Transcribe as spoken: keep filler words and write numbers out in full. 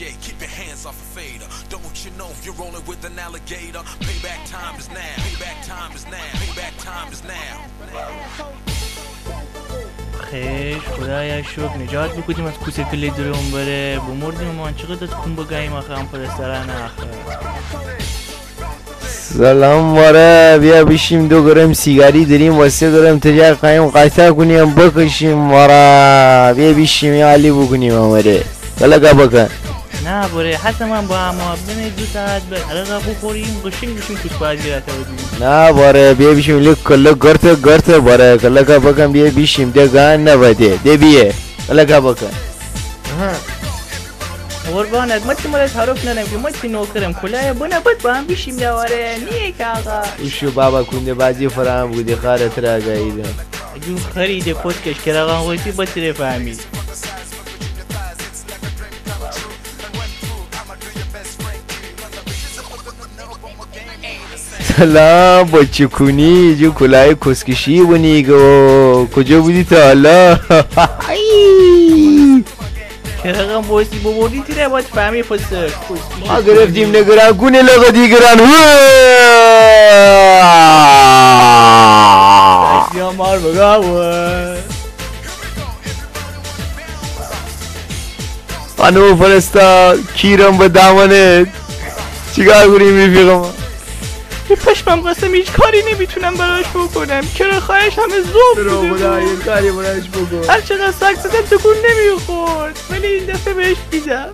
Keep your hands off a fader. Don't you know you're rolling with an alligator? Payback time is now. Payback time is now. Payback time is now. خیر، خدایا شکر نجات بوکودیم از کوسه کله دره اون بره. بمردیم امان چقدر از کون بگاییم آخه، هم پرستاران آخه. سلام واره، بیا بیشیم دو گرم سیگاری دریم و سه گرم تریاک خوایم قاطع کونیم بکشیم واره. بیا بیشیم یه حالی بوکونیم امره. کلکه بکن. نه باره، حتی من با هم محبت نمی دو ساعت به عرقه بخوریم، قشنگ بیشیم کوس بازی را تا بدیم. نه باره، بیا بیشیم لیک کلک گرته گرته باره. کلکه بکن بیا بیشیم ده گان نبده. ده بیه. کلکه بکن. قربانت، ما تی مره تعارف نرم که ما تی نوکرم. کلاه بنه بد با هم بیشیم ده واره. نیه که آقا. اوشو بابا کونده بازی فراهم بودی خاره ترا گاییدم. اجون خرید پشکش کرغان غویتی بتره فهمید. سلام، بچه کونی، جو کلاه کسکشی بنی گو. کجا بودی تا حالا؟ کرغان بوسی ببردی تیره باید فهمی پسر. ما گرفتیم نگران کونه لغ دیگران. یا مار بگاوه. خانم پرستار، کیرم به دامنت. چیکار کنیم رفیق ما؟ به پشمم قسم هیچ کاری نمی‌تونم براش بکنم. چرا خواهش همه ذوب بوده بود. خدا، یه کاری براش بکن. هر چقدر سگ زدم تکون نمی‌خورد، ولی این دفعه بهش می‌دم.